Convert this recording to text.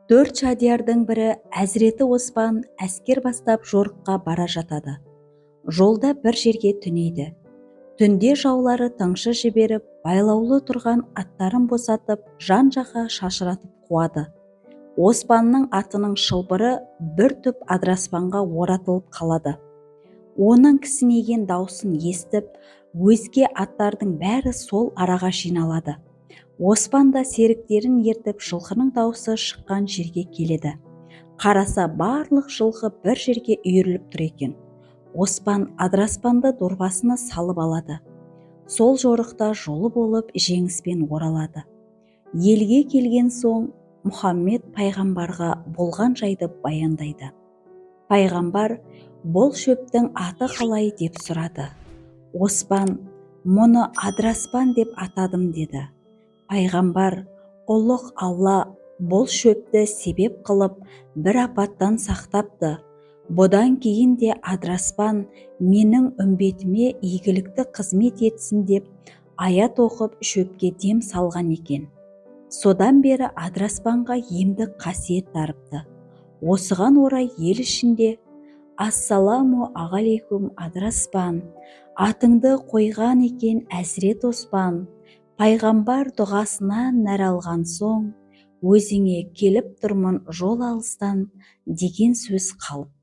Төрт шадиярдың бірі Әзіреті Оспан әскер бастап жорыққа бара жатады. Жолда бір жерге түнейді. Түнде жаулары тыңшы жіберіп, байлаулы тұрған аттарын босатып, жан-жаққа шашыратып қуады. Оспанның атының шылбыры бір түп адыраспанға оратылып қалады. Оның кісінеген даусын естіп, өзге аттардың бәрі сол араға жиналады. Оспан да серіктерін ертіп, жылқының даусы шыққан жерге келеді. Қараса, барлық жылқы бір жерге үйіріліп тұр екен. Оспан адыраспанды дорбасына салып алады. Сол жорықта жолы болып, жеңіспен оралады. Елге келген соң Мұхаммед пайғамбарға болған жайды баяндайды. Пайғамбар: «Бұл шөптің аты қалай?» – деп сұрады. Оспан: «Мұны адыраспан деп атадым», – деді. Пайғамбар: «Ұлық Алла бұл шөпті себеп қылып, бір апаттан сақтапты. Бұдан кейін де адыраспан менің үмбетіме игілікті қызмет етсін», – деп аят оқып, шөпке дем салған екен. Содан бері адыраспанға емдік қасиет дарыпты. Осыған орай ел ішінде: «Ассаламу ағалейкум, адыраспан, атыңды қойған екен Әзірет Оспан. Пайғамбар дұғасынан нәр алған соң, өзіңе келіп тұрмын жол алыстан», – деген сөз қалыпты.